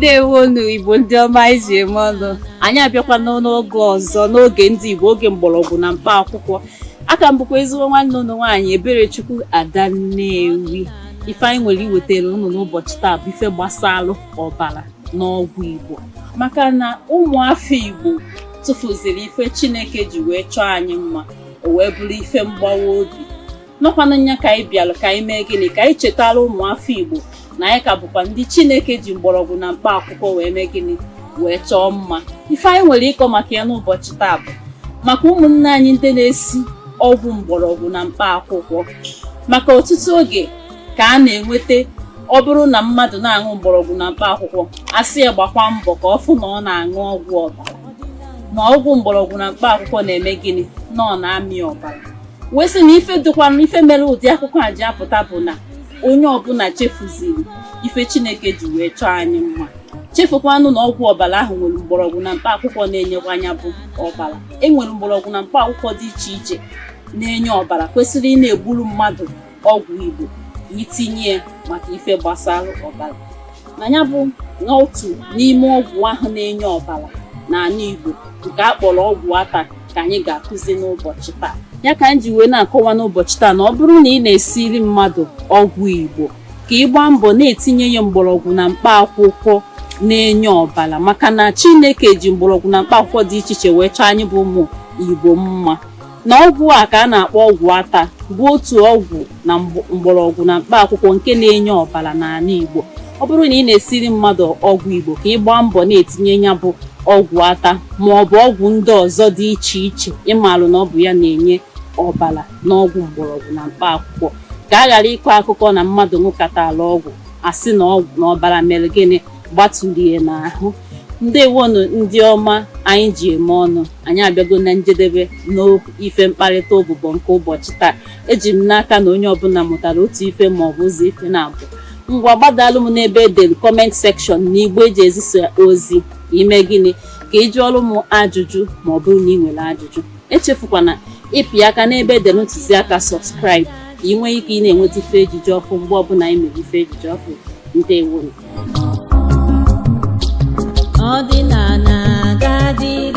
Ndewonu, Igbo ndị ọma anyị ji eme ọnụ. Anyị abịakwana n'oge ọzọ, n'oge ndị Igbo, oge mgbọrọgwụ na mkpa akwụkwọ. Aka m bụkwa ezigbo nwanne unu nwaanyị, Eberechukwu Ada Nnewi. Ife anyị nwere iwetara unu n'ụbọchị taa bụ ife gbasalụ ọbara n'ọgwụ Igbo, maka na ụmụafọ Igbo tụfuziri ife Chineke ji wee chọọ anyị mma, o wee bụrụ ife mgbawa obi nọkwanụ nya ka anyị bịalụ ka anyị mee gịnị, ka anyị chetara ụmụafọ Igbo na anyị ka bụkwa ndị Chineke ji mgbọrọgwụ na mkpa akwụkwọ wee mee gịnị, wee chọọ mma. Ife anyị nwere ịkọ maka ya n'ụbọchị taa bụ maka ụmụnne anyị ndị na-esi ọgwụ mgbọrọgwụ na mkpa akwụkwọ, maka ọtụtụ oge ka a na-enweta ọ bụrụ na mmadụ na-aṅụ mgbọrọgwụ na mkpa akwụkwọ, a sị ya gbakwa mbọ ka ọ fụ na ọ na-aṅụ ọgwụ ọbara, na ọgwụ mgbọrọgwụ na mkpa akwụkwọ na-eme gịnị, na ọ na-amị ọbara. Wee sị na ife dịkwanụ, ife mere ụdị akụkọ a ji apụta bụ na onye ọbụla chefuziri ife Chineke ji wee chọọ anyị mma, chefukwanụ na ọgwụ ọbara ahụ nwere mgbọrọgwụ na mkpa akwụkwọ na-enyekwa anya bụ ọbara. E nwere mgbọrọgwụ na mkpa akwụkwọ dị iche iche na-enye ọbara kwesịrị ị na-egburu mmadụ ọgwụ Igbo ka itinye ya maka ife gbasara ọbara. Na ya bụ n'otu n'ime ọgwụ ahụ na-enye ọbara n'ala Igbo, nke a kpọrọ ọgwụ ata, ka anyị ga-akụzi n'ụbọchị taa. Ya ka anyị ji wee na-akọwa n'ụbọchị taa na ọ bụrụ na ị na-esiri mmadụ ọgwụ Igbo, ka ị gbaa mbọ na-etinye ya mgbọrọgwụ na mkpa akwụkwọ na-enye ọbara, maka na Chineke ji mgbọrọgwụ na mkpa akwụkwọ dị iche iche wee chọọ anyị bụ ụmụ Igbo mma. Na ọgwụ a ka a na-akpọ ọgwụ ata bụ otu ọgwụ na mgbọrọgwụ na mkpa akwụkwọ nke na-enye ọbara n'ala Igbo. Ọ bụrụ na ị na-esiri mmadụ ọgwụ Igbo, ka ị gbaa mbọ na-etinye ya bụ ọgwụ ata ma ọ bụ ọgwụ ndị ọzọ dị iche iche ịmalụ na ọ bụ ya na-enye ọbara n'ọgwụ mgbọrọgwụ na mkpa akwụkwọ, ka a ghara ịkọ akụkọ na mmadụ ṅụkatala ọgwụ, asị na ọgwụ na ọbara mere gịnị, gbatulie n'ahụ. Ndewonu, ndị ọma anyị ji eme ọnụ. Anyị abịago na njedebe n'ife mkparịta ụbụbọ nke ụbọchị taa. Eji m n'aka na onye ọbụla mụtara otu ife ma ọ bụ ụzọ ife na-abụ. Ngwa, gbadalụ m n'ebe edere comment section na igbe eji ezisa ozi, ka ime gịnị, ka ị jụọrọ m ajụjụ ma ọ bụrụ na ị nwere ajụjụ. Echefukwana ịpị aka n'ebe edere ntụziaka subscribe, ka ị nwee ike ị na-enweta ife ejije ọfụ mgbe ọbụla anyị mere ife ejije ọfụ. Ndewonu. Ọdịnala ga-adị.